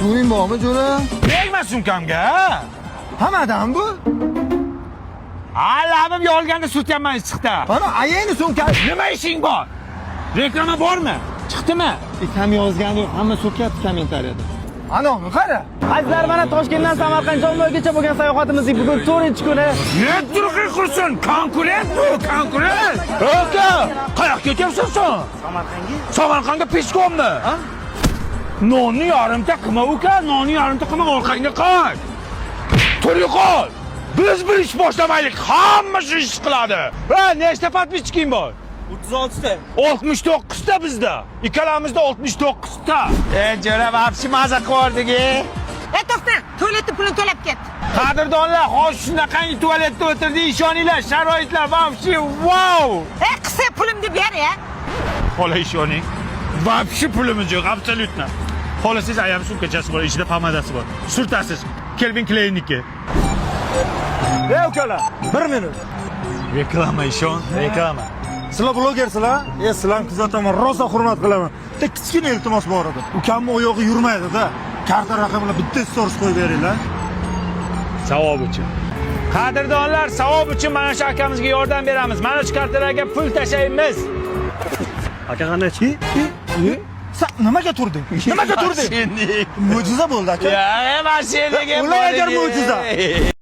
Suving bormi, jo'ra? Tegma sumkamga. Hamadan bu? Ha, labim yorilganda surtganman issiqda. Mana ayangni sumka. Nima ishing bor? Reklama bormi? Chiqdimi? Kam yozgani yo'q, hamma so'kyapti kommentariyada. Anavni qara. Azizlar, mana Toshkentdan Samarqand Jomboygacha bo'lgan sayohatimizning bugun 4-kuni. Yettirqi qursin, konkurent bu, konkurent. Aka, qayoqqa ketyapsan sen? Samarqandga. Samarqandga пешком mi? Nonni yarimta qilma, uka, nonni yarimta qilma, orqangga qayt. Tur yo'qol. Biz bir ish boshlamaylik, hamma shu ish qiladi. Ha, nechta подписчик ing bor? 36 ta. 69 ta bizda. Ikkalamizda 69 ta. E, jo'ra, вообще maza qilib. E, to'xta, tualetni pulini to'lab ket. Qadrdonlar, hozir shunaqangi tualetda o'tirdik, ishoninglar, sharoitlar вообще vau. E, qilsa pulimni ber ya. Xola, ishoning. Вообще pulimiz yo'q, абсолютно. Xohlasangiz, ayam sumkachasi bor, ichida pomadasi bor. Surtasiz. Calvin Klein'niki. Ey ukalar, bir minut. Reklama, ishon, reklama. Sizlar blogersizlar? E, sizlarni kuzataman, rosa hurmat qilaman. Bitta kichkina iltimos bor edi. Ukamni oyog'i yurmaydi-da. Karta raqamini bitta stories qo'yib beringlar. Savob uchun. Qadrdonlar, savob uchun mana shu akamizga yordam beramiz. Mana shu kartalarga pul tashlaymiz. Aka, qanday? Sen nimaga turding? Nimaga turding? Mashinalik. Mo'jiza bo'ldi, aka. Ya, mashinalik. Ular agar mo'jiza.